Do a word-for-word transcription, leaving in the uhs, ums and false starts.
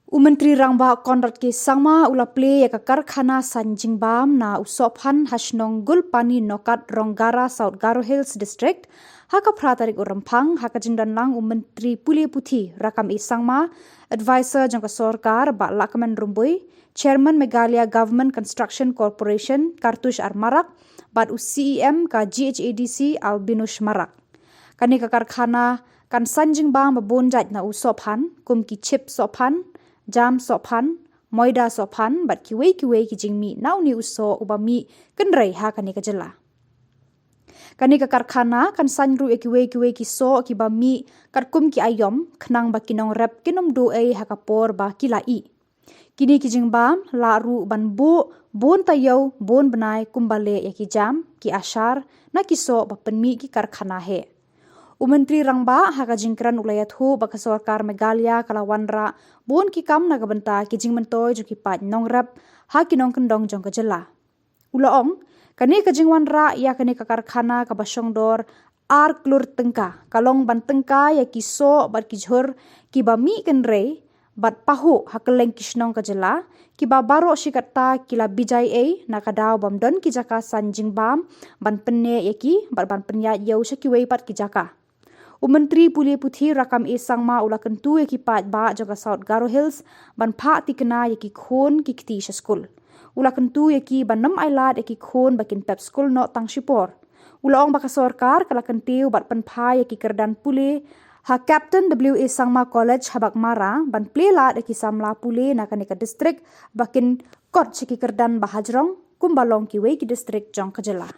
U Myntri Rangbah Conrad K Sangma u la plie ïa ka karkhana saiñ jingbam na u sohphan ha shnong Gulpani Nokat, Ronggara, South Garo Hills District ha ka phra tarik u Rymphang, ha ka jingdon lang u Myntri Pule Puthi Rakkam A Sangma, Advisor jong ka sorkar Bah Lahkmen Rymbui, Chairman Meghalaya Government Construction Corporation Kartush R Marak, bad u C E M ka G H A D C Albinush Marak. Kane ka karkhana kan saiñ jingbam ba bun jait na u sohphan, kum ki chip sohphan, jam sohphan, moida sohphan, bad kiwei kiwei ki jingmih na une u soh uba mih kynrei ha kane ka jylla. Kane ka karkhana kan saiñ ruh ïa kiwei kiwei ki soh kiba mih katkum ki aïom, khnang ba ki nongrep kin ym duh ei ha ka por ba ki la ih. Kine ki jingbam lah ruh ban buh bun taïew bun bnai kumba leh ïa ki jam, ki ashar, na ki soh ba pynmih ki karkhana heh. U Myntri Rangbah ha ka jingkren u la ïathuh ba ka sorkar Meghalaya ka la wanrah bun ki kam na ka bynta ki jingmyntoi jong ki paid nongrep ha ki nongkyndong jong ka jylla. U la ong, kane ka jingwanrah ïa kane ka karkhana kaba shongdor ar klur tyngka, ka long ban tyngkai ïa ki soh bad ki jhur kiba mih kynrei bad pahuh ha kylleng ki shnong ka jylla, kiba baroh shi katta ki la bijai ei na ka daw bym don ki jaka saiñ jingbam ban pynneh ïa ki bad ban pynïaid ïew sha kiwei pat ki jaka. U Myntri Pule Puthi Rakkam A Sangma u la kyntu ïa ki paidbah jong ka South Garo Hills ban phah thikna ïa ki khun ki kti sha skul. U la kyntu ïa ki ban ym ailad ïa ki khun ba kin pep skul noh tang shipor. U la ong ba ka sorkar ka la kyntiew bad pynphai ïa ki kyrdan pule ha Captain W A Sangma College ha Baghmara ban plie lad ïa ki samla pule na kane ka district ba kin kot sha ki kyrdan ba hajrong kumba long kiwei ki district jong ka jylla.